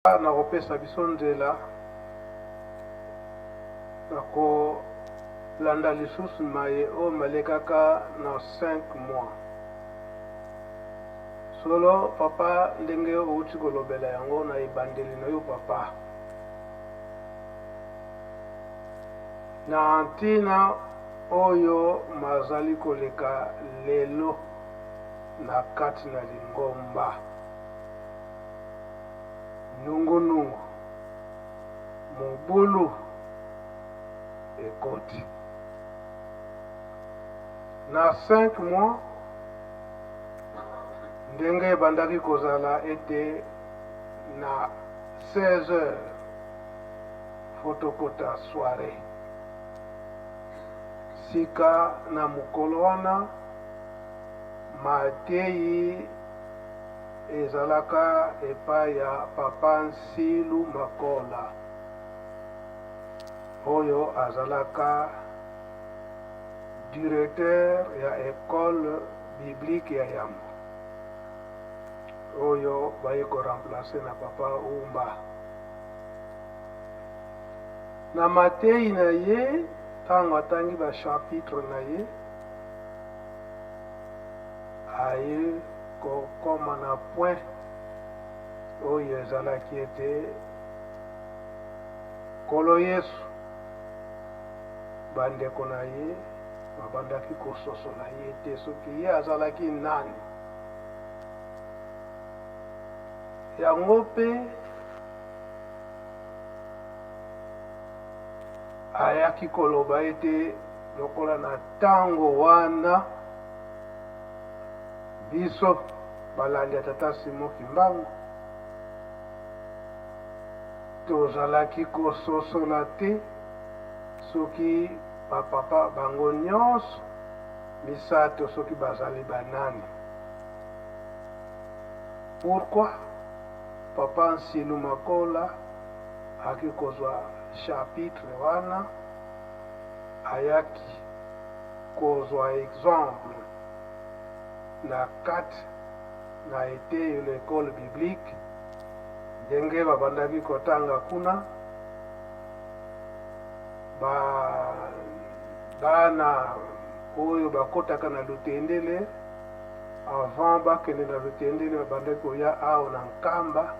Na kopesa biso nzela na kolanda lisusu maye oyo malekaka na 5 mois. Solo papa, ndenge outi kolobela yango na ebandeli na yo papa, na ntina oyo mazali koleka lelo na kati na lingomba. Nungunungu, mobulu ekoti. Na 5 mois, ndenge ebandaki kozala ete na 16 heures faut tokota soiree. Sika na mokolo wana mateyi ezalaka epai ya Papa Nsilu Makola oyo azalaka directeur ya ecole biblique ya yambo oyo baye ko remplacer na Papa Umba. Na mateyi na ye, ntango atangi ba chapitre na ye, aye kokoma na point oyo ezalaki ete Nkolo Yesu, bandeko na ye babandaki kososola ye te soki ye azalaki nani. Yango mpe ayaki koloba ete lokola na ntango wana Biso balandi ya Tata Simon Kimbangu tozalaki kososola te soki ba papa bango nionso misato soki bazali ba nani. Pourquoi papa Nsilu Makola ayaki kozwa chapitre wana, ayaki kozwa exemple na kati na eteyelo ecole biblique, ndenge babandaki kotanga kuna ba bana oyo bakotaka na lutendele, avant bakende na lutendele babandaki koya awa na Nkamba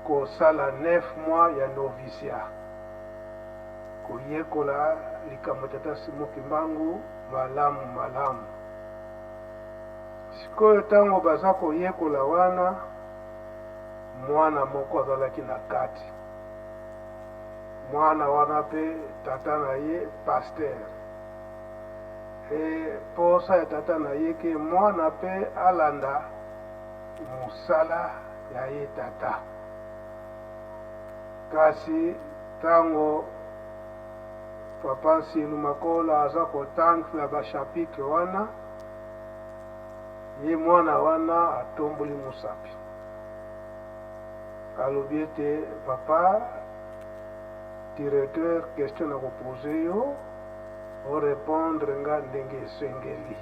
kosala 9 mois ya noviciat, koyekola likambo Tata Simon Kimbangu Malamu, malamu. Sikoyo ntango baza koyekola wana, mwana moko azalaki na kati. Mwana wana mpe tata na ye pasteur. E posa ya tata na ye ke mwana mpe alanda mosala ya ye tata. Kasi ntango Papa Nsilu Makola aza kotangla ba chapitre wana, ye mwana wana atomboli mosapi alobi ete papa directeur question na kopose yo o repondre nga ndenge esengeli.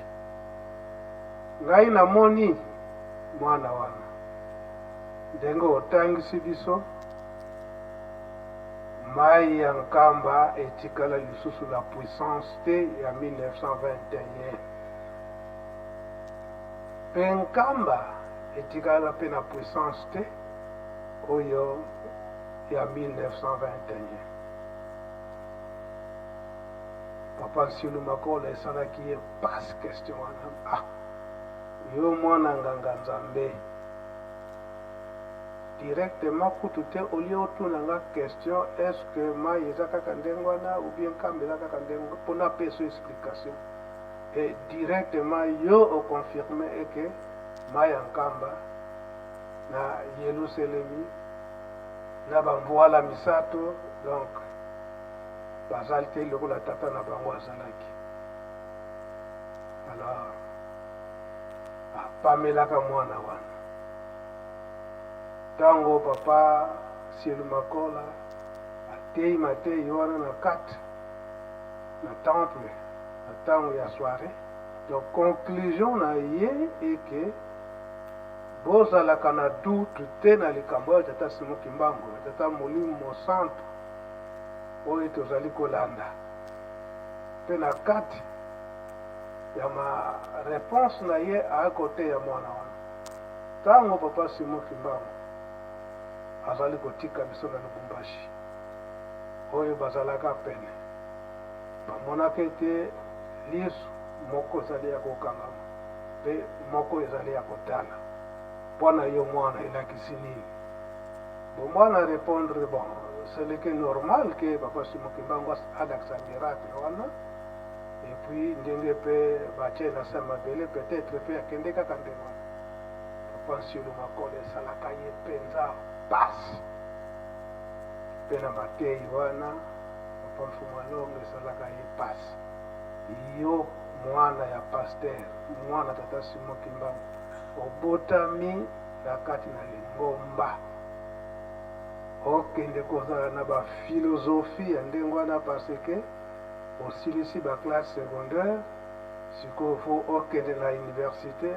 Ngai namoni mwana wana ndenge otangisi biso Mayi ya Nkamba etikala lisusu na puissance te ya 1921 mpe Nkamba etikala mpe na puissance te oyo ya 1921. Papa Nsilu Makola esalaki ye pasi question wana. Ah, yo mwana nganga Nzambe Directement kutu te au lieu otuna nga question est ce que mayi eza kaka ndenge wana ou bien nkamba eza kaka ndenge po na pesa yo explication et directement yo o confirme et que mayi ya nkamba na yeluselemi na ba mvuala misato donc bazali te lokola tata na bango azalaki alors apamelaka mwana wana. Tango papa Sielu Makola ateyi mateyi wana na kati na temple na tango ya soiree, donc conclusion na ye est que Bozalaka na doute te na likambo ya Tata Simon Kimbangu, ya Tata Molimo Mosantu oyo tozali kolanda. Mpe na kati ya ma reponse na ye akoteya mwana wana. Ntango Papa Simon Kimbangu azali kotika biso na Lubumbashi, oyo bazalaka pene bamonaka ete lisu moko ezali ya kokangama mpe moko ezali ya kotala. Mpo na yo mwana elakisi nini? Bon, mwana répondre, bon, ce que normal que Papa Simon Kimbangu alakisa miracle wana, et puis ndenge mpe batie na se mabele, peut-être mpe akende kaka ndenge wana. Papa Nsilu Makolo esalaka ye mpenza pasi, mpe na mateyi wana Papa Mfumu Alongo esalaka ye pasi. Yo mwana ya pasteur, mwana Tata Simon Kimbangu, obotami na kati na lingomba, okende kozala na baphilosophie ya ndenge wana parce que osilisi baclasse secondaire, sikoyo fo okende na université.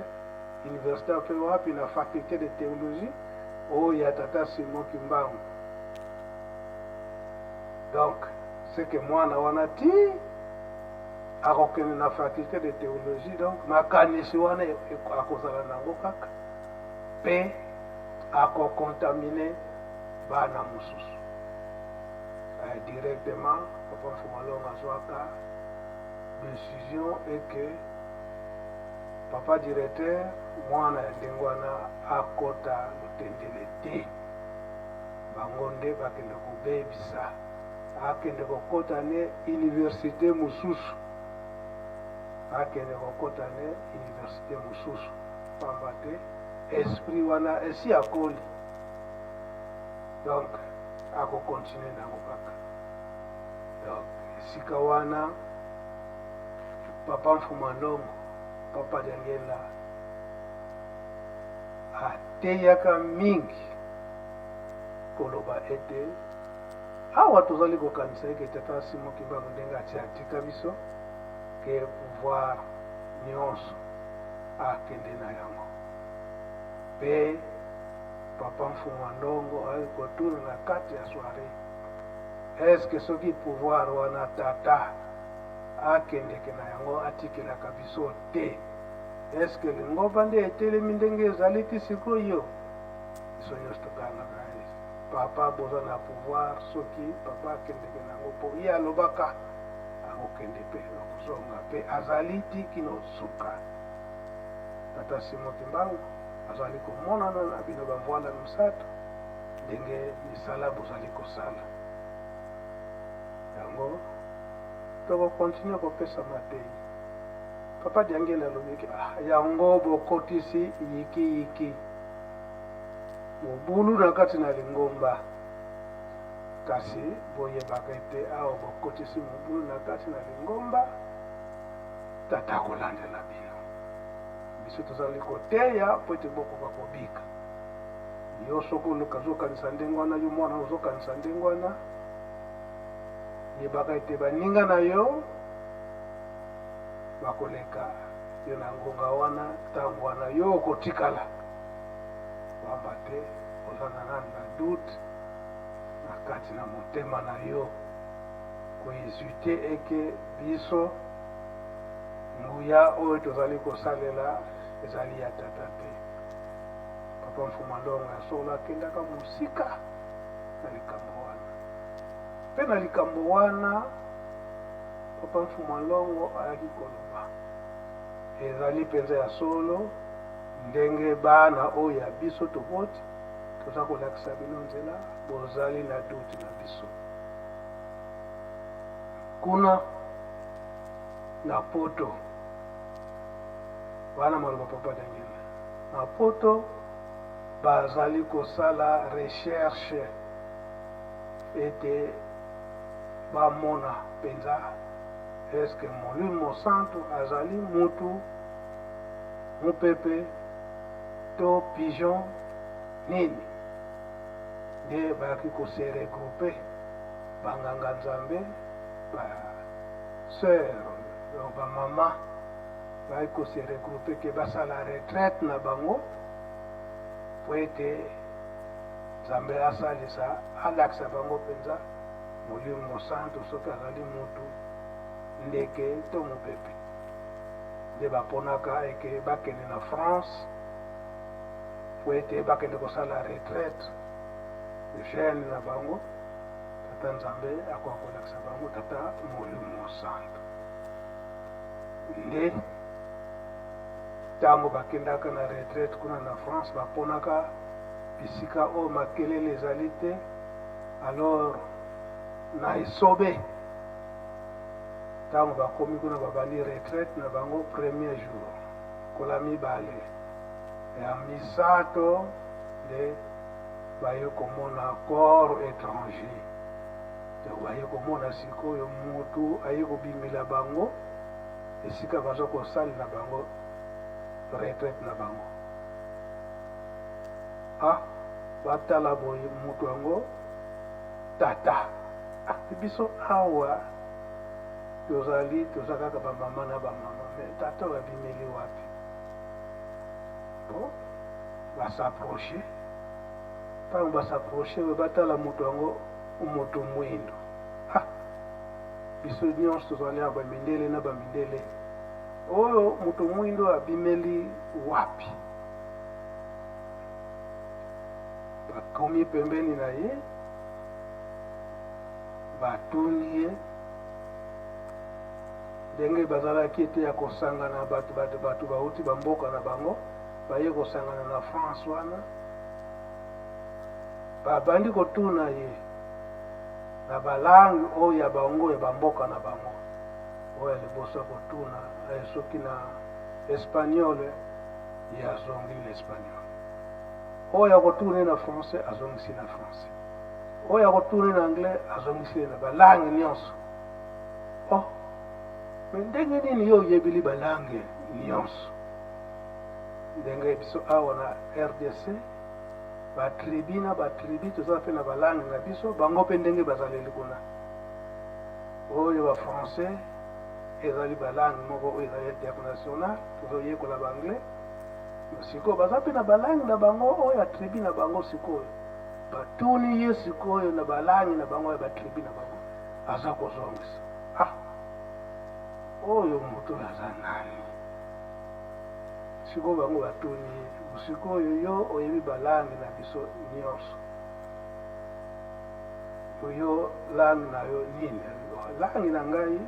Université mpe wapi? Na faculté de théologie oyo ya Tata Simon Kimbangu. Donc c'est que mwana wana ti akokende na faculté de théologie, donc makanisi wana akozala nango kaka mpe akocontamine bana mosusu. Directement Papa Mfumu Alongo azwaka décision eke papa directeur, mwana ya ndenge wana akota lutendele te, bango nde bakende kobebisa, akende kokota ne université mosusu, akende kokota ne université mosusu, pamba te esprit wana esi akoli, donc akokontinue nango kaka. Donc esika wana Papa Mfumu Alongo, Papa Diangenda ateyaka mingi koloba ete awa tozali kokanisa eke Tata Simon Kimbangu ndenge atia atika biso ke pouvoir nyonso akende na yango, mpe Papa Mfumu Alongo ayaki kotuna na kati ya soirée, est-ce soki pouvoir wana tata akendeke na yango atikelaka biso te, est-ce lingomba nde etelemi ndenge ezali ti sikoyo? Biso nyonso tokangaka papa boza na pouvoir, soki papa akendeke na yango, mpo ye alobaka akokende mpe akozonga, mpe azali ti kino suka. Tata Simon Kimbangu azali komonana na bino bamvwanda misato ndenge misala bozali kosala yango, tokokontinue kopesa mateyi. Papa Diangenda alobiki, ah, yango bokotisi yikiyiki, mobulu na kati na lingomba, kasi boyebaka ete awa bokotisi mobulu na kati na lingomba, tata akolandela bino. Biso tozali koteya po ete bokoka kobika. Yo soki ozokanisa ndenge wana, yo mwana ozokanisa ndenge wana, yebaka ete baninga na yo bakoleka yo na ngonga wana, ntango wana yo okotikala, pamba te oza na nani na doute na kati na motema na yo, kohésite eke biso nguya oyo tozali kosalela ezali ya tata te. Papa Mfumu Alongo ya solo akendaka mosika na likambo wana, mpe na likambo wana Papa Mfumu Alongo ayaki koloba ezali mpenza ya solo, ndenge bana oyo ya biso toboti toza kolakisa bino nzela, bozali na doute na biso. Kuna na poto wana, maloba Papa Daniel, na poto bazali kosala recherche ete bamona mpenza eske Molimo Santu azali mutu, mopepe to pigeon nini. Nde bayaki kose regroupe banganga nzambe, ba sœur, donc bamama, bayaki kose regroupe ke basala retraite na bango. Mpo ete Nzambe asalisa, alakisa bango mpenza Molimo Mosantu soki azali mutu, ndeke to mopepe. Nde baponaka eke bakende na France mpo ete bakende kosala retraite jeune na bango. Tata Nzambe akoka kolakisa bango Tata Molimo Mosantu. Nde ntango bakendaka na retraite kuna na France, baponaka bisika oyo makelele ezali te. Alors na esobe, ntango bakomi kuna, babandi retraite na bango premier jour, kola mibale ya misato nde baye komona corps étranger. Donc baye komona sikoyo mutu aye kobimela bango esika baza kosalela bango retraite na bango. Ah, batala boye mutu yango tata. Ah, biso awa tozali toza kaka ba mama na ba mama, mais tata oyo abimeli wapi? Bon, ba s'approcher. Ntango ba s'approcher, batala moto yango moto mwindo. Ah, biso nyonso tozali awa bamindele na bamindele, oyo moto mwindo abimeli wapi? Bakomi pembeni na ye, batuni ye ndenge bazalaki ete ya kosangana bato bato bato bauti bamboka na bango baye kosangana na France wana. Babandi kotuna ye na balangue oyo ya bango ya bamboka na bango. Oyo ya liboso akotuna soki na espagnol, ye azongi na espagnol. Oyo akotuna ye na français, azongisi na français. Oyo akotuna ye na anglais, azongisi ye na balangue nyonso. Oh, me ndenge nini yo oyebili balangue nyonso? Ndenge biso awa na RDC, batribi na batribi toza mpe na balangue na biso, bango mpe ndenge bazaleli kuna. Oyo ba français ezali balangue moko oyo ezali international, tozoyekola ba anglais. Sikoyo baza mpe na balangue na bango oyo ya tribi na bango. Sikoyo batuni ye sikoyo na balangue na bango ya batribi na bango, aza kozongisa. Ah, oyo moto oyo aza nani? Sikoyo bango batuni ye, sikoyo yo oyebi balangue na biso nyonso, yo langue na yo nini? Langue na ngai,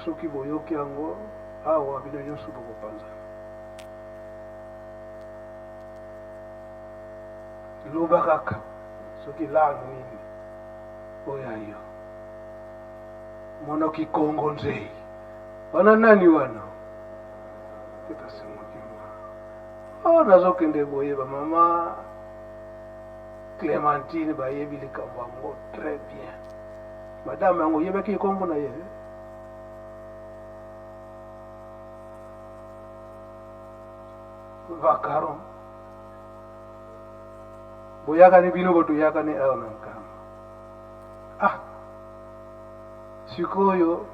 soki boyoki yango awa, bino nyonso bokopanzana. Loba kaka soki langue nini oyo ya yo. Monoki Kongo nzei wana nani wana? Oh, nazokende boye, bamama Clémentine bayebi likambo yango très bien. Madame yango oyebaki ekombo na ye? Vacaron. Boyakani bino botoyakani awa na Nkamba. Ah, sikoyo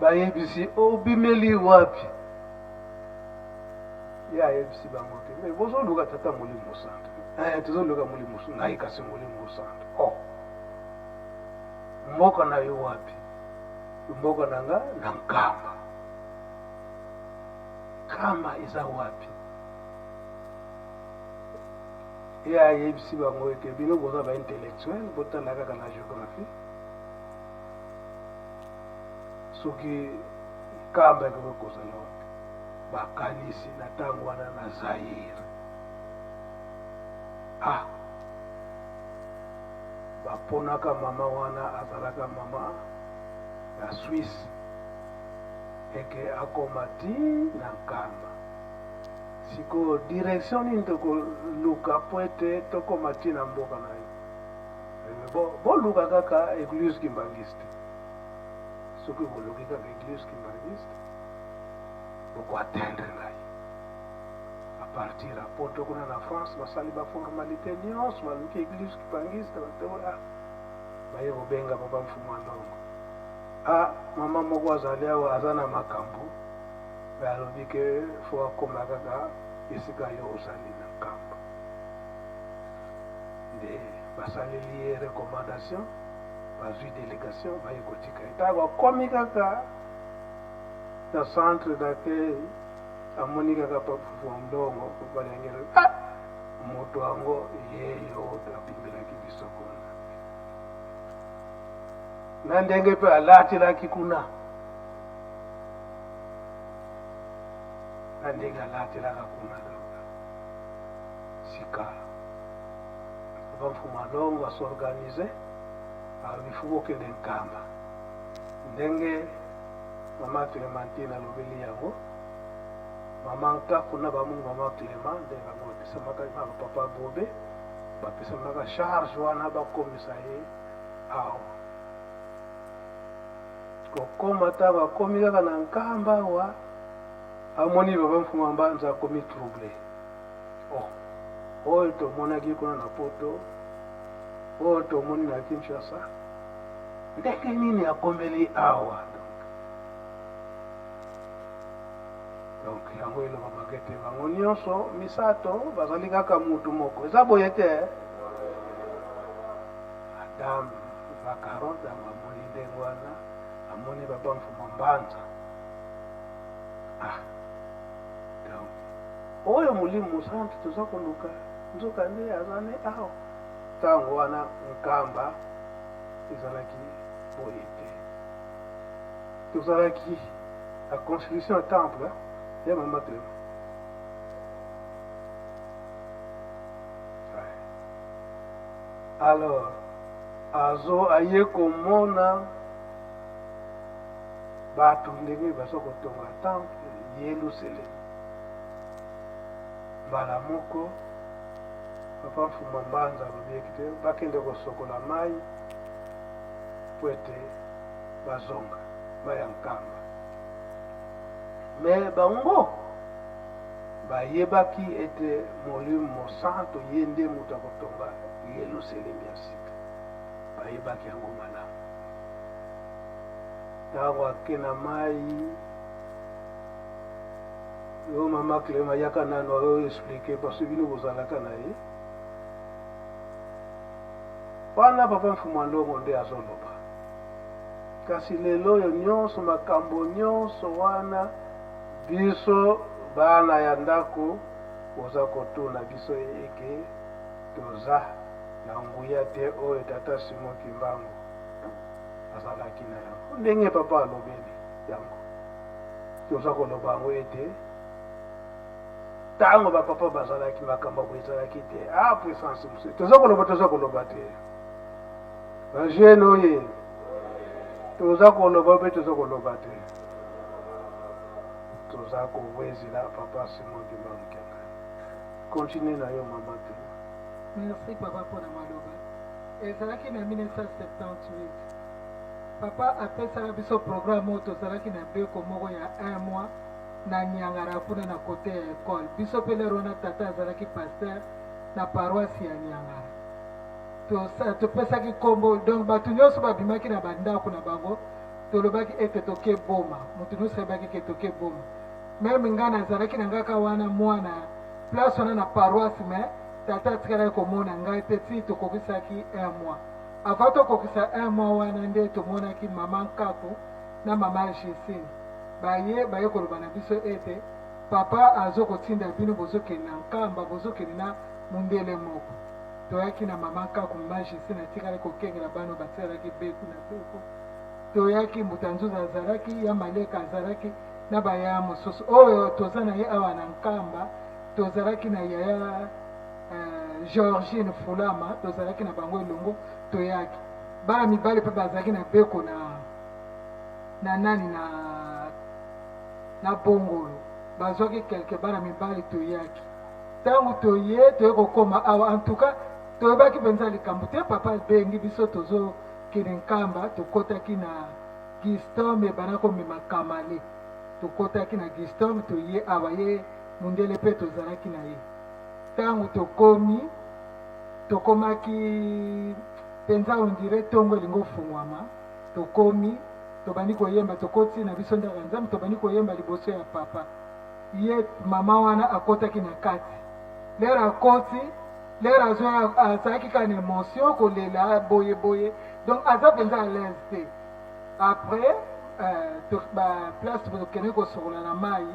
bayebisi obimeli wapi? Ye ayebisi bango te, me bozoluka tata Molimo Santu. Eh, tozoluka Molimo Santu, ngai kasi Molimo Santu. Oh, mboka na yo wapi? Mboka na nga na Nkamba. Nkamba eza wapi? Ye ayebisi bango ete bino boza ba intellectuel, botala kaka na géographie soki Nkamba ekoki kozala wapi. Bakanisi na ntango wana na Zaire. Ah, baponaka mama wana azalaka mama ya Suisse eke akoma ti na Nkamba. Sikoyo direction nini tokoluka po ete tokoma ti na mboka na yo? Boluka kaka église kimbanguiste. Soki boluki kaka église kimbanguiste, bokoatteindre ngai. A partir ya poto kuna na France, basali baformalité nyonso, baluki église kimbanguiste, bato baye kobenga papa Mfumu Alongo. Ah, mama moko azali awa, aza na makambo. Mais alobi ke faut akoma kaka esika yo ozali na Nkamba. Nde basaleli ye recommandation, bazwi delegation baye kotika ye. Ntango akomi kaka na centre d'accueil, amoni kaka Papa Ndongo, Papa Liangelo, ah! Moto yango ye yo abimelaki biso kuna. Na ndenge mpe alatelaki kuna. Na ndenge alatelaka kuna donc. Sika Papa Mfuma Longo asorganize, alobi fo bokende Nkamba. Ndenge Mama Clementine alobeli yango, Mama Nkaku na bamungu Mama Clement nde bango bapesamaka na Papa Bobe, bapesamaka charge wana bakomisa ye awa. Kokoma ntango akomi kaka na Nkamba awa, amoni Papa Mfuma Mbanza akomi trouble. Oh, oyo tomonaki kuna na poto, oyo tomoni na Kinshasa, ndenge nini akomeli awa? Donc yango elobamaka ete bango nyonso misato bazali kaka mutu moko. Eza boye te? Adam Vacaro ntango amoni ndenge wana, amoni Papa Mfuma Mbanza, ah, donc oyo Molimo Mosantu toza koluka, nzoka nde aza ne awa. Ntango wana Nkamba ezalaki boye te, tozalaki na construction ya temple ya Mama Clement. Alors azo aye komona bato ndenge baza kotonga temple Yelusalemi. Mbala moko Papa Mfuma Mbanza alobi ete bakende kosokola mai mpo ete bazonga mai ya Nkamba. Me bango bayebaki ete Molimo Mosantu ye nde moto akotonga Yelusalemi ya sika. Bayebaki yango malamu. Ntango ake na mai, yo Mama Clema yaka nano ayo explique parce que bino bozalaka na ye wana. Papa Mfuma Ndongo nde azoloba, kasi lelo oyo nyonso makambo nyonso wana, biso bana ya ndako boza kotuna biso eke toza na nguya te oyo Tata Simon Kimbangu azalaki na yango. Ndenge papa alobeli yango, toza koloba yango ete ntango bapapa bazalaki, makambo boye ezalaki te. Ah, puissance mosusu toza koloba, toza koloba te. Bajeune oye, toza koloba mpe toza koloba te, toza kowezela Papa Simon Kimbangu Kiangani. Continue na yo, mama te. Merci papa mpona maloba. Ezalaki na 1978, papa apesaka biso programme oyo. Tozalaki na beko moko ya un mois na Niangara kuna na kote ya ekole. Biso mpe lero wana tata azalaki pasteur na paroisse ya Niangara. Topesaki nkombo, donc bato nyonso babimaki na bandako na bango. Tolobaki ete toke Boma. Moto nyonso ayebaki ke toke Boma. Même ngai nazalaki na ngaka wana mwana place wana na paroisse, mais tata atikalaki komona ngai te ti tokokisaki un mois. Avant tokokisa un mois wana nde tomonaki mama Nkaku na mama Justine baye koloba na biso ete papa azokotinda bino, bozokende na Nkamba, bozokende na mundele moko. Toyaki na mama Nkaku, mama Justine atikali kokengela bano batikalaki beku na beku. Toyaki, mbuta Nzuza azalaki, ya Maleka azalaki na bayaya mosusu oyo toza na ye awa na Nkamba. Tozalaki na yaya Georgine Fulama, tozalaki na bango elongo. Toyaki, bana mibale mpe bazalaki na beko na nani na Bongolo, bazwaki quelque bana mibali. Toyaki, ntango toye kokóma awa, en tout cas toyebaki mpenza likambo te. Papa abengi biso, tozokende Nkamba. Tokɔtaki na Gistom, ebanda komema Kamale. Tokɔtaki na Gistom, toye awa, ye mundele mpe tozalaki na ye. Ntango tokomi, tokomaki mpenza on dirait ntongo elingi ofungwama. Tokomi. Tobandi koyemba, tokoti na biso ndako ya Nzambe, tobandi koyemba liboso ya papa. Ye mama wana akotaki na kati. Lere akoti, lere azoya, azalaki kaka na emotion, kolela boye boye, donc aza mpenza à l'aise te. Après ba place tokendeki kosokola na mai,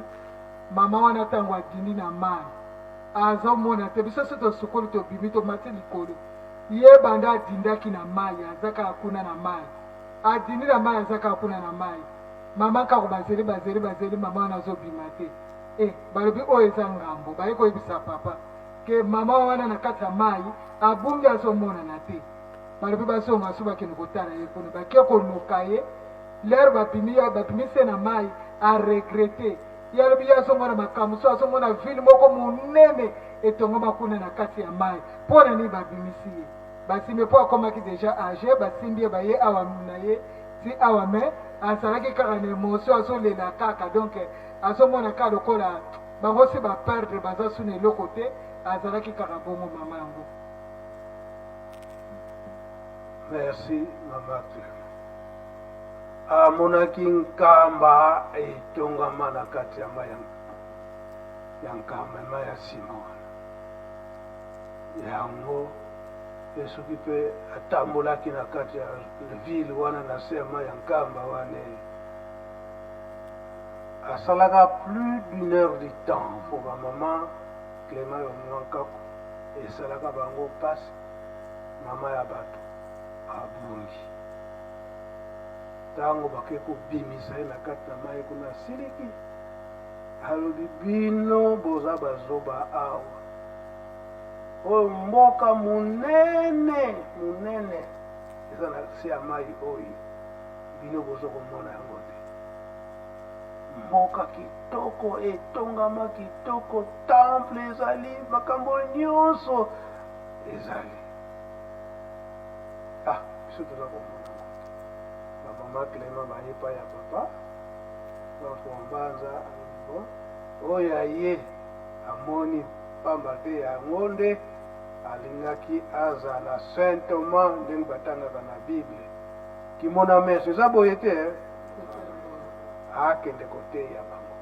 mama wana ntango adindi na mai azomona te. Biso so tosukoli, tobimi, tomati likolo, ye banda adindaki na mai aza kaka kuna na mai, adindi na mai, aza kaka kuna na mai. Mama kaka bazeli, bazeli, bazeli, mama wana azobima te. E balobi oyo eza ngambo, baye koyebisa papa ke mama wana na kati ya mai abungi, azomonana te. Balobi bazonga so bakende kotala ye kuna. Bake koluka ye, lere babimi, babimisi ye na mai, aregretter. Ye alobi ye azomona makambo so azomona ville moko monene etongama kuna na kati ya mai. Mpo na nini babimisi ye? Basimbi mpo akomaki déjà âgé, basimbi ye, baye awa na ye ti awa, mais azalaki kaka na émotion, azolela kaka. Donc azomona kaka lokola bango si baperdre, baza suna eloko te. Azalaki kaka bongo mama yango. Merci, mama Clem. Amonaki Nkamba etongama na kati ya mai ya Nkamba, mai ya nsima wana. Yango mpe soki mpe atambolaki na kati ya ville wana na se ya mai ya Nkamba wana, asalaka plus d'une heure du temps. Mpo bamama Clément ya mama Nkako esalaka bango mpasi, mama ya bato abungi. Ntango bake kobimisa ye na kati na mai kuna, asiliki, alobi: "Bino boza bazoba awa. Oyo mboka monene monene eza na se ya mai oyo, bino boza komona yango te. Mboka kitoko etongama kitoko, temple ezali, makambo nyonso ezali. Ah, biso toza komona yango te." Bamama Clément baye epai ya papa Mbanza. Bon, oyo aye amoni pamba te, yango nde alingaki azala Saint Thomas ndenge batangaka na Bible. Kimona meso eza boye te, eh? Akende koteya bango.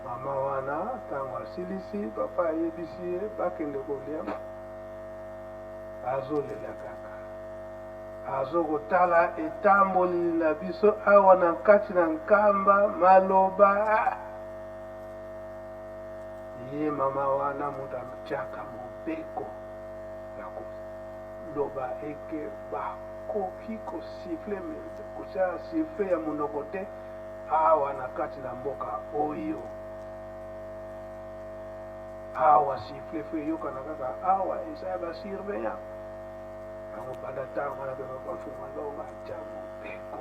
Mama wana ntango asilisi, papa ayebisi ye bakende kolia, azolela kaka, azokotala etamboli na biso awa na kati na Nkamba. Maloba ah! Ye mama wana moto atiaka mobeko ya koloba eke bakoki kosiffler, kotia sifflet ya monoko te awa na kati na mboka oyo. Awa sifflet faut eyokana kaka awa, eza ya basurveillant bango. Banda ntango wana mpe papa Mfuma Longa atya mobeko: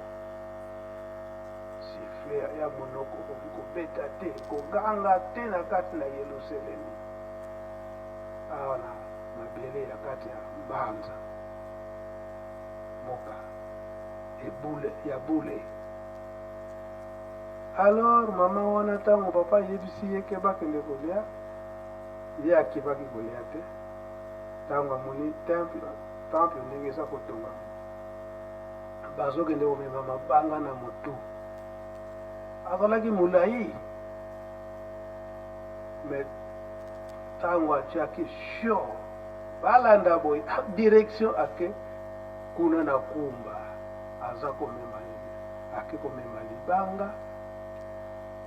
sifflet ya monoko okoki kobeta te, koganga te na kati na Yelusalemi awa na mabele ya kati ya Mbanza, mboka ebule ya bule. Alors mama wana, ntango papa ayebisi ye ke bakende kolia, ye akibaki kolia te. Ntango amoni temple, temple ndenge eza kotongama, bazokende komema mabanga na motu, azalaki molai, mais ntango atiaki sho balanda boye direction, ake kuna na kumba, aza komema, ake komema libanga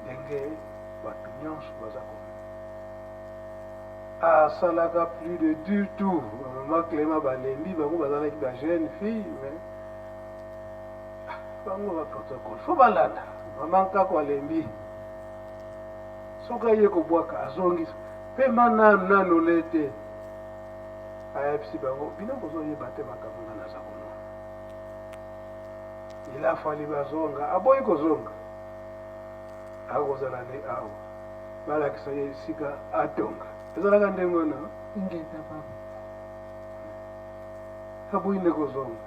ndenge bato nyonso baza komema. Asalaka plus de du tout. Bamama Clément balembi, bango bazalaki ba jeune fille, mais bango ba protocole faut balanda. Mama Nkako alembi, soki aye kobwaka, azongisa mpe ma nanu nanu le te. Ayebisi bango: "Bino bozoyeba te makambo nga naza komona." Il a fallu bazonga, aboyi kozonga, akozala nde awa, balakisa ye esika atonga. Ezalaka ndenge wana. Ingeta papa. Aboyi nde kozonga.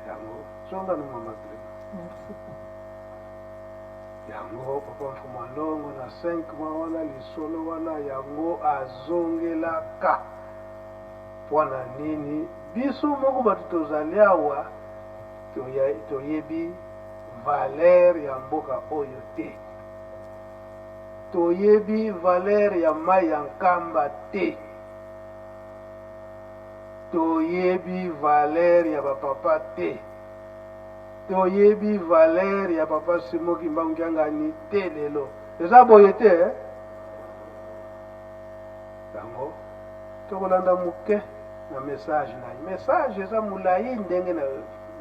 Yango zonga no, mama Clément. Merci papa. Yango papa Mfuma Longo na 5 mois wana, lisolo wana yango azongelaka. Mpo na nini? Biso moko bato tozali awa toyebi valeur ya mboka oyo te. Toyebi valeur ya mai ya Nkamba te. Toyebi valeur ya ba papa te. Toyebi valeur ya papa Simon Kimbangu Kiangani te lelo. Eza boye te eh? Yango tokolanda moke na message na ye. Message eza molai ndenge na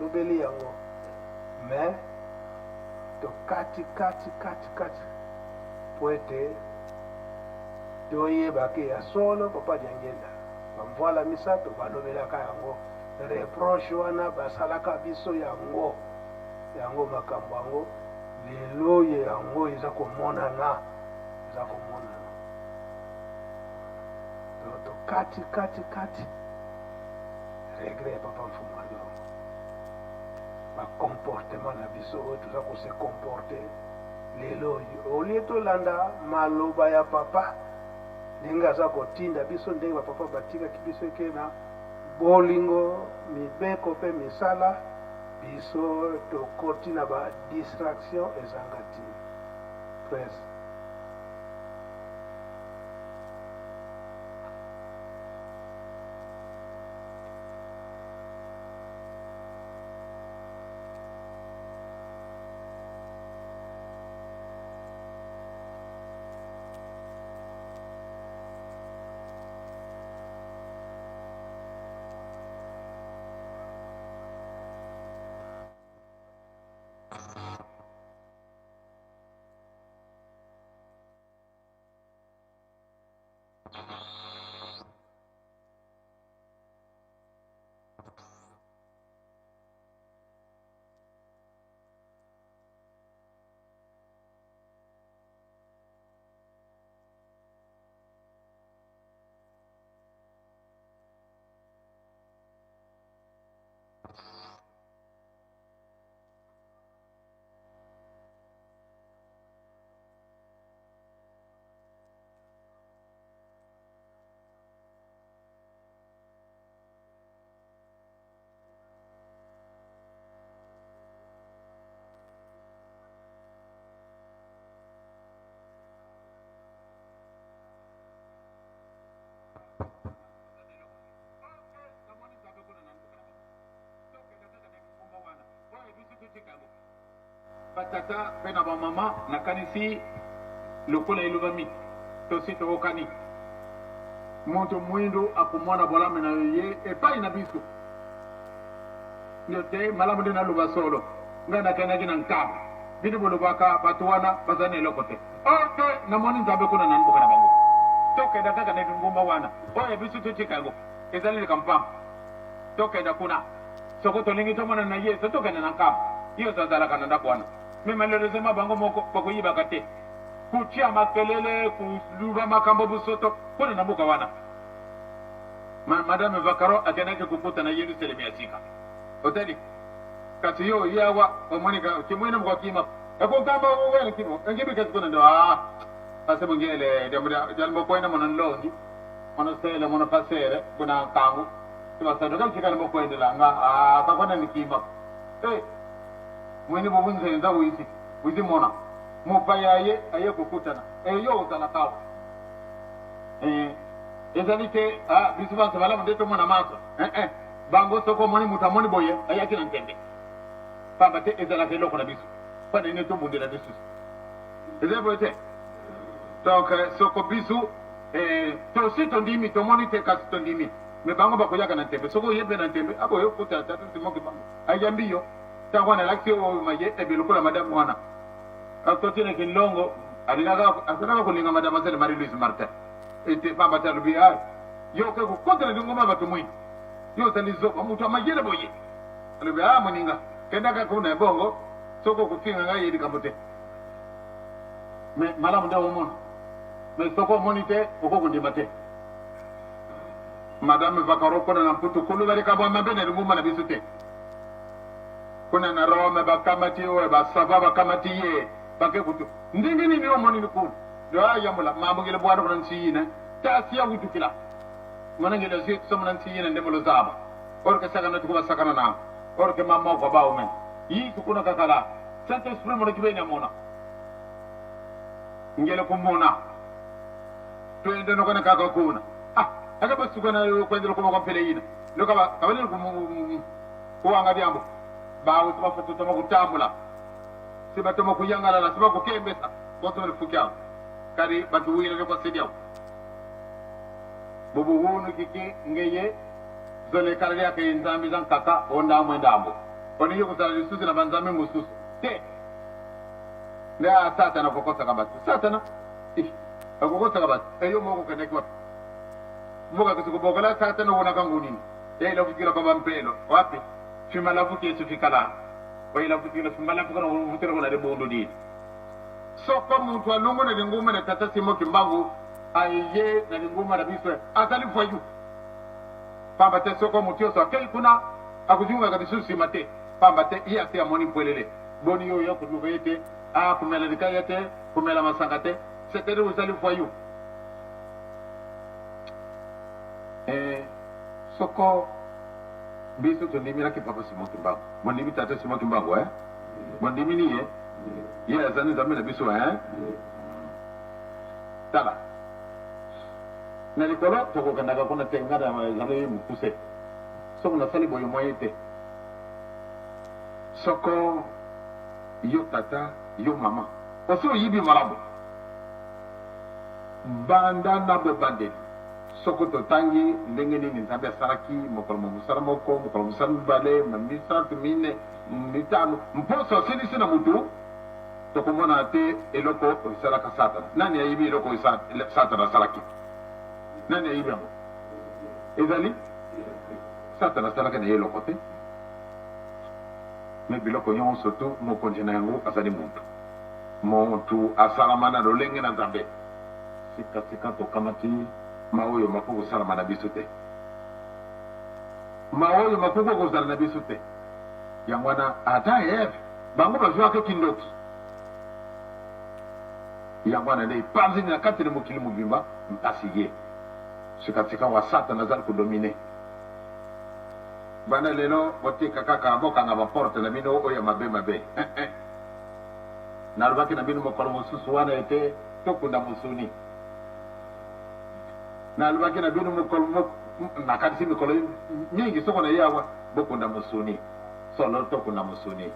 lobeli yango. Mais tokati kati kati kati po ete toyeba ke ya solo papa Diangienda bamvuala misato balobelaka yango reproche wana basalaka biso yango yango makambo yango lelo ye yango eza komonana eza komonana donc tokati kati kati regret ya papa mfumu alongo ba comportement na biso oyo toza ko se comporter lelo oyo olie tolanda maloba ya papa ndenge aza kotinda biso ndenge bapapa batikaki biso eke na bolingo mibeko mpe misala biso tokoti na ba distraction ezanga ntina presse. Batata mpe na bamama, nakanisi lokola elobami, tosi tookani, moto mwindo akomona bolamu na ye epai na biso. Nde te malamu nde naloba solo, ngai nakendaki na Nkamba, bino bolobaka bato wana bazali na eloko te. Oh te, namoni Nzambe kuna na mboka na bango. Tokenda kaka na lingomba wana, oyo ya biso totika yango, ezali likambo pamba. Tokenda kuna. Soko tolingi tomonana na ye, so tokende na Nkamba. Ye ozo azalaka na ndako wana. Mais malheureusement bango moko bakoyibaka te. Kotia makelele, koluba makambo busoto kuna na mboka wana. Ma madame Vakaro akendaki kokuta na Yelusalemi ya sika. Otali? Kasi yo oye awa, omoni ka kimwene moko akima. Ekokamba wele kimo, engibi kasi kuna ndo ah. Kasi bungele, jamuda, jalmo kwenda mono nlongi, mono sele, mono pasere, kuna nkangu. Sibasado kachikala mokwendela nga ah kakwana nikima. Eh, mwene bobunzenza wizi, wizi mona. Mopaya aye, aye kokutana. Eh, yo ozalaka awa. Eh, ezali te ah, biso banso malamu nde tomona manso eh, eh. Bango soki omoni moto amoni boye ayaki na ntembe, pamba te ezalaka eloko na biso mpo na nini tobundela lisusu? Ezali boye te? Donc soko biso eh, tosi tondimi tomoni te kasi tondimi, me bango bakoyaka na ntembe. Soki oye mpe na ntembe aboye okuta tata Simon Kimbangu ayambi yo ntango wana alakisi yo oyo maye ebe lokola madame wana akoti na kinlongo alingaka azalaka kolinga mademoiselle Marie Louise Martin ete pamba te alobi ah yo oke kokota na lingomba ya bato mwindu yo ozali zoba moto ya mayele boye alobi ah moninga kendaka kuna ebongo soki okofinga ngai ye likambo te me malamu nde omona me soki omoni te okoki kondima te madame vakaro kuna na mputu koloba likambo ya mabe na lingomba na biso te kuna na rome bakamati oyo basava bakamati ye bake kutu ndenge nini omoni likulu lyoayambola mambongele bwana kuna nsiyine tasiya kutukila mona ngelo si somona nsiyine nde molozaba. Or ke sakana tuku basakana na or ke mama kwa ba omen. Yi tukuna kakala. Saint Esprit mona kibenya mona. Ngele kumona. Twende nokona kaka kuna. Ah, aka basukana kwendela kuma kwa mpele yina. Lokaba kabale kumu kuwanga byambo. Bawe tubafuta kutambula. Sibatoma kuyangalala sibakukembesa. Boto bali kari bakiwira kwa sidiao. Bubu kiki ngeye zolekala lyake nzambi za nkaka ondambo endambo oningi kozala lisusu na banzambe mosusu te nde a satana akokosaka bato satana akokosaka bato eyo moko okendaki wapi mboka kisi kobokola satana owonaka ngunini eilavutikila kwa bampelo wapi fimalavuki yesu fikala oilavutikila fimalavuka na kona libundu dini soko muntu alungu na linguma na tata simo kimbangu aye na linguma na biso azali voyou pamba te soko motu nyonso akei kuna akozongaka lisusu nsima te pamba te ye ase amoni mpwelele boni yo oya koluka ye te akomela likaya te komela masanga te c'est-à-dire ozali voyou eh, soko biso tondimelaki papa simon kimbangu bondimi tata simon kimbangu eh? Bondimi ni ye ye azali nzambe na biso eh? Tala na likolo tokokendaka kuna te ngai na ezali mokuse soko nasali boye moye te soko yo tata yo mama osi oyibi malamu banda na bobandeli soko totangi ndenge nini nzambe asalaki mokolo ma mosala moko mokolo mosala mibale misato mine mitano mposo asilisi na motu tokomona te eloko esalaka satana nani ayebi eloko satana asalaki nani ayebi yango ezali satana asalaka na ye eloko te me biloko nyonso tu mokonzi na yango azali motu motu asalama na lolenge na nzambe sikasika tokamati maoyo makoki kosalama na biso te maoyo makoki kozala na biso te yango wana ata eve bango bazwaka kindoki yango wana nde epanzani na kati na mokili mobimba mpasi ye sikatika wa satana azali kodomine bana lelo botika kaka bokanga baporte na bino oyo ya mabe mabe nalobaki na bino mokolo mosusu wana ete tokunda mosuni nalobaki na bino mokolo nakanisi mikolo mingi soko na ye awa bokunda mosuni solo tokunda mosuni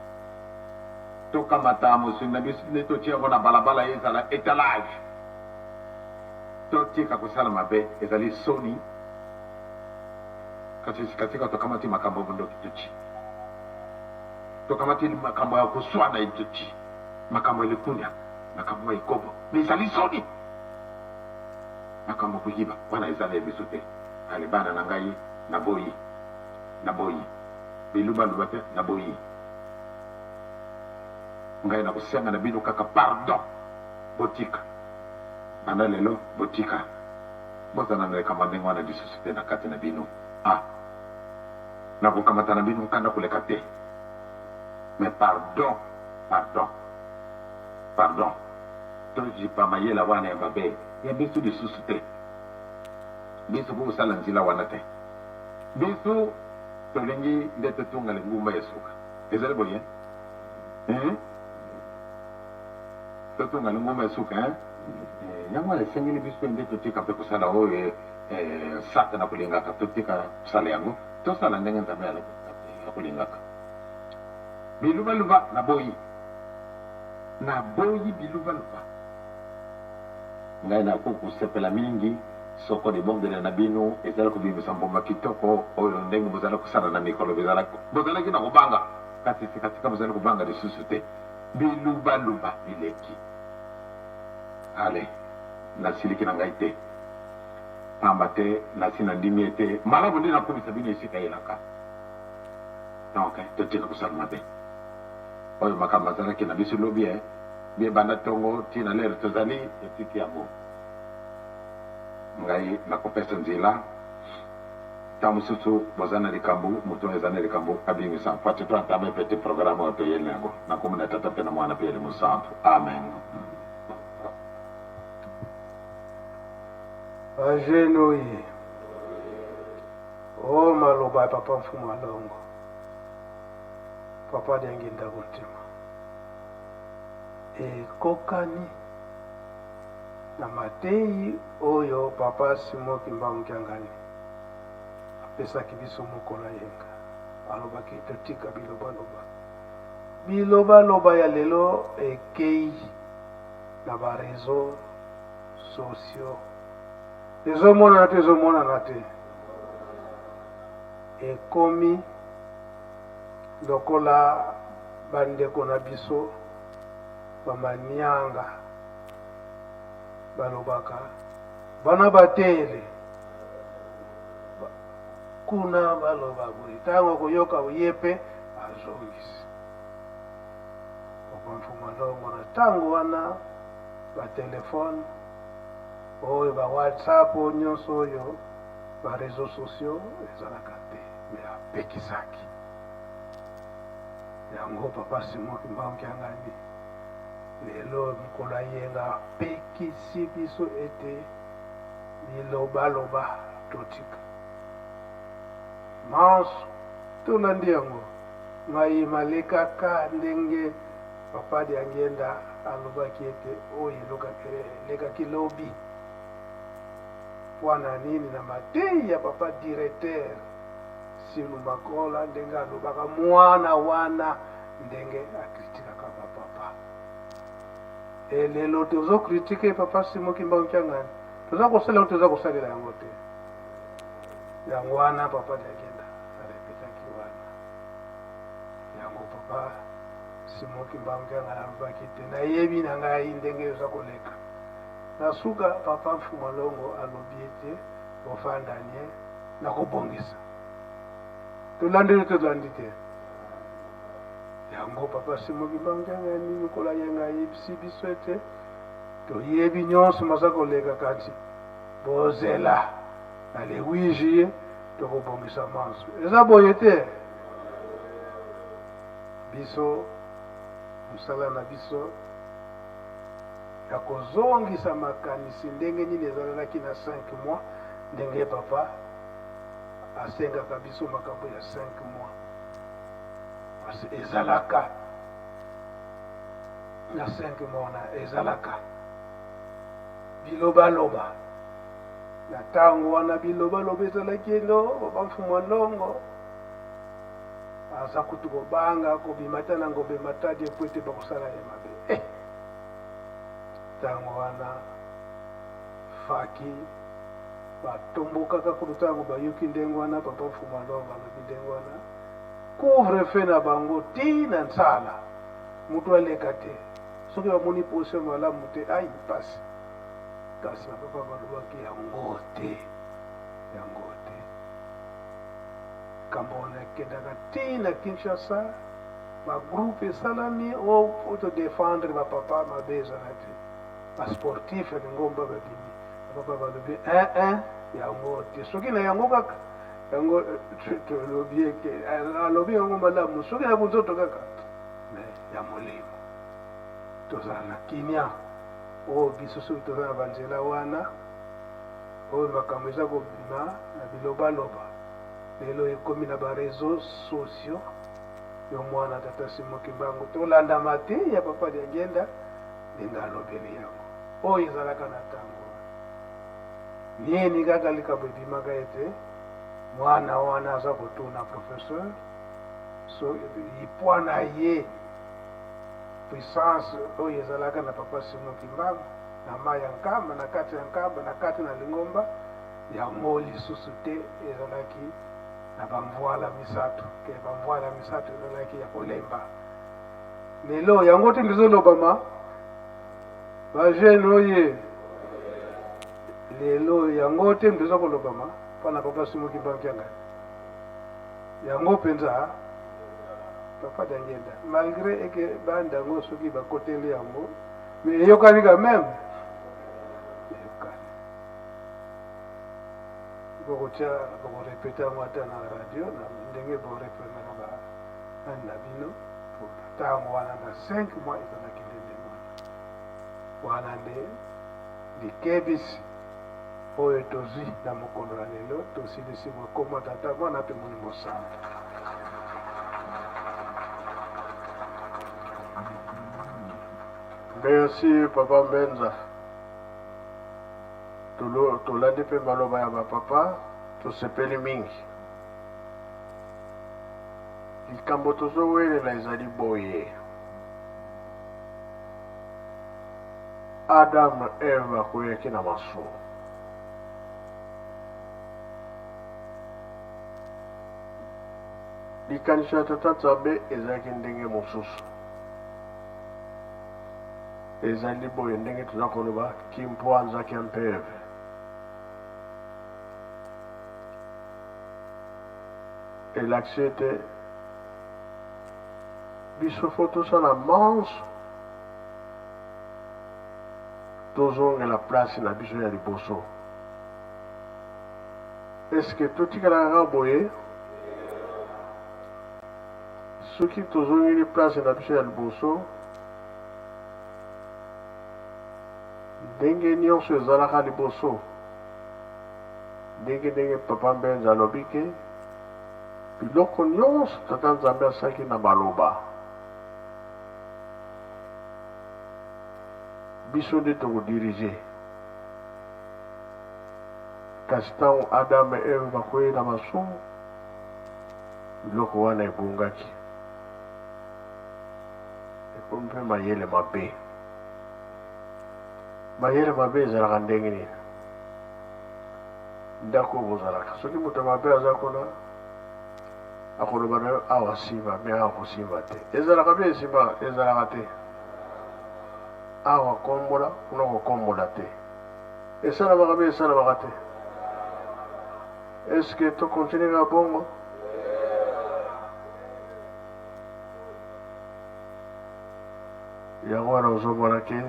tokamata mosuni na biso nde totia yango na balabala ezala etalage totika kosala mabe ezali soni kasi sikatika tokamati makambo ya bondoki toti tokamati makambo ya koswana toti makambo ya likunya makambo ya ekobo me ezali soni makambo koyiba wana ezali ya biso te ale bana na ngai naboyi naboyi bilubaluba te naboyi ngai nakosenga na bino kaka pardon botika banda lelo botika bozala na likambo ndenge wana lisusu te na kati na bino ah nakokamata na bino nkanda koleka te mais pardon pardon pardon tozipa mayela wana ya mabe ya biso lisusu te biso kokosala nzela wana te biso tolingi nde totunga lingumba ya suka ezali boye eh? Totonga lingomba ya suka eh? Yango wana esengeli biso nde totika mpe kosala oyo eh, satana akolingaka totika kosala yango tosala ndenge nzambe akolingaka bilubaluba naboyi naboyi bilubaluba ngai nakoki kosepela mingi soko libondeli na bino ezali kobimisa mbuma kitoko oyo ndenge bozali kosala na mikolo bozalaki na kobanga kasi sikasika bozali kobanga lisusu te bilubaluba bileki ale nasiliki na ngai te pamba te nasi nandimi ete malamu nde nakomisa bino esika elaka donc totika kosala mabe oyo makambo azalaki na biso lobi e bie banda ntongo ntina lere tozali totiki yango ngai nakopesa nzela ntango mosusu boza na likambo moto oyo eza na likambo abimisa fati to atame petit programme oyo toyeli yango nakomi na tata mpe na mwana mpe elimo santu amen. Bajeunes oye. O maloba ya papa Mfumu Alongo, papa Diangienda Kuntima, ekokani na mateyi oyo papa Simon Kimbangu Kiangani apesaki biso mokolo ya yenga. Alobaki totika bilobaloba. Bilobaloba ya lelo ekei na ba reseaux sociaux. Ezomonana te, ezomonana te. Ekomi lokola bandeko na biso bamanianga balobaka bana batele kuna baloba boye, ntango akoyoka ye mpe azongisi. Papa Mfumu Alongo na ntango wana batelefone oyo ba WhatsApp oyo nyonso oyo ba réseaux sociaux ezalaka te, me apekisaki yango. Papa Simon Kimbangu Kiangani lelo mokolo ayenga apekisi biso ete bilobaloba totika manso. Tolandi yango maye malekaka ndenge Papa Diangienda alobaki ete oyo elekaki lobi. Pwana nini na mateyi ya papa directeur Silu Makola ndenge alobaka mwana wana ndenge akritikaka ba papa. E lelo tozo kritike papa Simon Kimbangu Kiangani, toza kosalela yango, toza kosalela yango te. Yango wana papa Diangienda arepetaki wana yango. Papa Simon Kimbangu Kiangani alobaki te nayebi na ngai ndenge oza koleka. Na suka papa Mfumu Alongo alobi ete bofanda nye, nakobongisa. Tolandi te, tolandi te yango. Papa Simon Kimbangu Kiangani mokolo ayenga ayebisi biso ete toyebi nyonso maza koleka, kasi bozela na le 8 juillet tokobongisa manso. Eza boye te? Biso mosala na biso ya kozongisa makanisi ndenge nini ezalalaki na 5 mois, ndenge papa asengaka biso makambo ya 5 mois, parce ezalaka na 5 mois na ezalaka bilobaloba. Na ntango wana bilobaloba ezalaki eno papa Mfumu Alongo aza kutu kobanga kobima ta na Ngombe Matadi epo ete bakosala ye mabe. Ntango wana faki batombokaka kutu ntango bayoki ndenge wana papa Mfumu Alongo alobi ndenge wana, couvre-feu na bango ti na nsala, moto aleka te soki bamoni position malamu te. Ai pasi, kasi bapapa balobaki yango te, yango te. Likambo wana ekendaka ti na Kinshasa, bagroupe esalami po todefendre bapapa. Mabe ezala te, basportif ya lingomba babimi, bapapa balobi 1 yango te. Soki na yango kaka yango tolobi eke alobi yango malamu, soki na bonzoto kaka, me ya molimo tozala na kimia. Oyo biso soki toza na banzela wana oyo makambo eza kobima na bilobaloba lelo ekomi na bareseau sociaux, yo mwana tata Simon Kimbangu, tolandama te ya papa Diangienda ndenge alobeli yango. Oyo ezalaka na ntango nini kaka likambo ebimaka ete mwana wana aza kotuna professeur so lipwa na ye puissance oyo ezalaka na papa Simon Kimbangu na mai ya Nkamba, na kati ya Nkamba, na kati na lingomba yango lisusu te. Ezalaki na bamvwala misato ke bamvwala misato ezalaki ya kolemba. Lelo yango te ndezolobama bajeune oye lelo, yango te ndeza kolobama mpona papa Simon Kimbangu Kiangani. Yango mpenza papa Diangienda, malgré eke banda yango soki bakoteli yango, mais eyokani quand même, eyokani. Bokotia, bokorepete yango ata na radio na ndenge boreprenaka banani na bino. Ntango wana na 5 mois ezalaki nde ndenge wana. Wana nde likebisi. Oyo tozwi na mokolo na lelo, tosilisi kokoma Tata, Mwana mpe Molimo Santu. Merci papa Mbenza. Tolandi mpe maloba ya bapapa, tosepeli mingi. Likambo tozowelela ezali boye. Adam na Eve bakweyaki na masumu. Likanisi ya Tata Nzambe ezalaki ndenge mosusu. Ezali boye ndenge toza koloba kimpwanza kia mpeve. Elakisi ete biso fo tosala manso tozongela place na biso ya liboso. Eske totikalaka kaka boye? Soki tozongeli place na biso ya liboso, ndenge nyonso ezalaka liboso, ndenge ndenge Papa Mbenza alobi ke biloko nyonso Tata Nzambe asalaki na maloba, biso nde toko diriger. Kasi ntango Adam et Eve bakwei na masumu, biloko wana ebungaki, ekomi mpe mayele mabe. Mayele mabe ezalaka ndenge nini? Ndako oyo bozalaka, soki moto mabe aza kuna, akoloba na yo awa simba, me awa kosimba te. Ezalaka mpe esimba, ezalaka te. Awa kombola, kuna kokombola te. Esalamaka mpe esalamaka te. Est-ce que to continue kaka bongo? Yango wana ozomona ke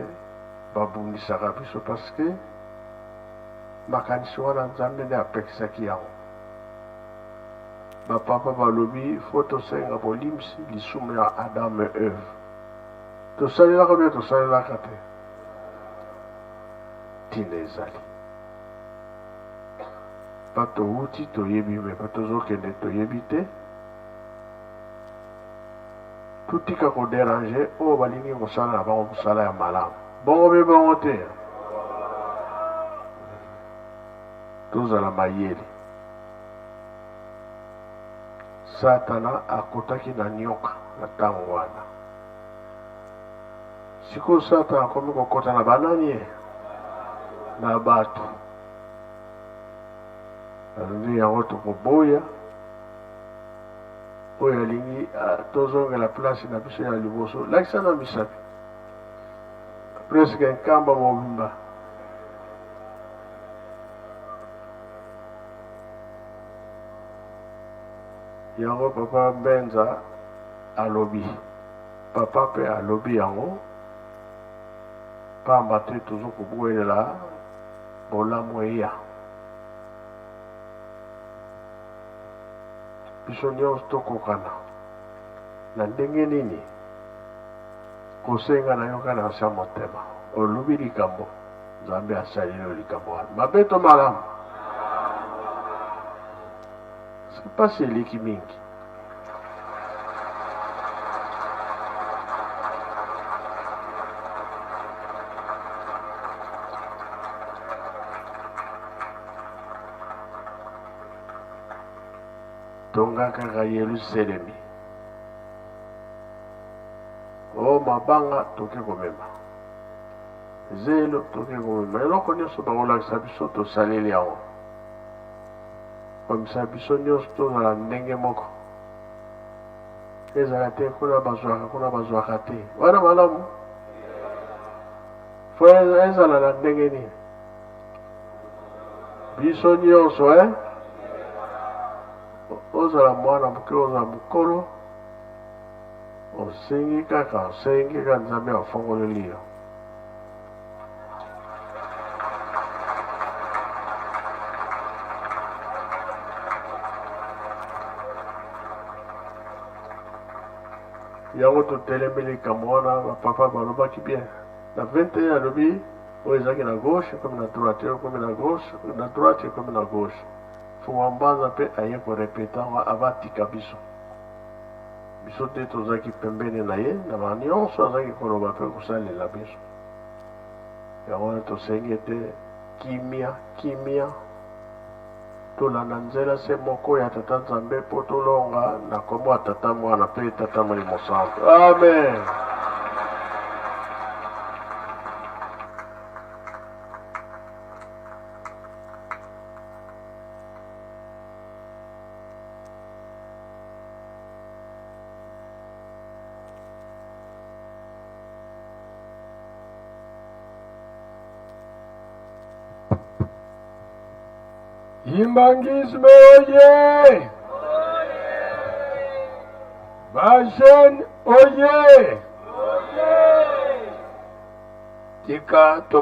babundisaka biso parce que makanisi wana Nzambe nde apekisaki yango. Ba papa balobi faut tosenga bolimbisi lisumu ya Adam et Eve. Tosalelaka bien tosalelaka te. Tina ezali. Pa towuti toyebi me pa tozokende toyebi te. Totika ko deranger oyo balingi kosala na bango mosala ya malamu. Bongo be bongo te. Tozala mayele. Satana akotaki na nyoka na ntango wana. Sikoyo Satana akomi kokota na banani ye? Na bato. Nde yango tokoboya oyo alingi tozongela place na biso ya liboso. Lakisa na misapi presque nkamba mobimba. Yango papa Mbenza alobi, papa pe alobi yango pamba te tozo kobuelela bolamu eya. Biso nionso tokokana na ndenge nini? Kosenga na yo kaka na nse ya motema. Olobi likambo, Nzambe asaleli yo likambo wana. Mabe to malamu? Mpasi eleki mingi. Tonga kaka Yelusalemi. O mabanga toke komema, zelo toke komema, eloko nyonso bakolakisa biso tosaleli yango. Komisa biso nyonso tozala ndenge moko, ezala te kuna bazwaka kuna bazwaka te. Wana malamu fo ezala na ndenge nini? Biso nyonso eh? Ozala mwana moke, ozala mokolo, osengi kaka, osengi kaka, Nzambe afongoleli yo. Yango totelemi likambo wana, bapapa balobaki bien na 21 alobi. Oyo ezalaki na gauche ekomi na droite, oyo ekomi na gauche, na droite ekomi na gauche. Mfumu Mbanza mpe aye ko repeter yango avant atika biso. Biso nde tozalaki pembeni na ye na ba nionso azalaki koloba mpe kosalela biso. Yango wana tosengi ete kimia, kimia, tolanda nzela se moko ya Tata Nzambe mpo tolonga na kombo ya Tata Mwana mpe Tata Molimo Santu. Amen. Kimbanguisme oye! Ba jeunes oye! Tika to.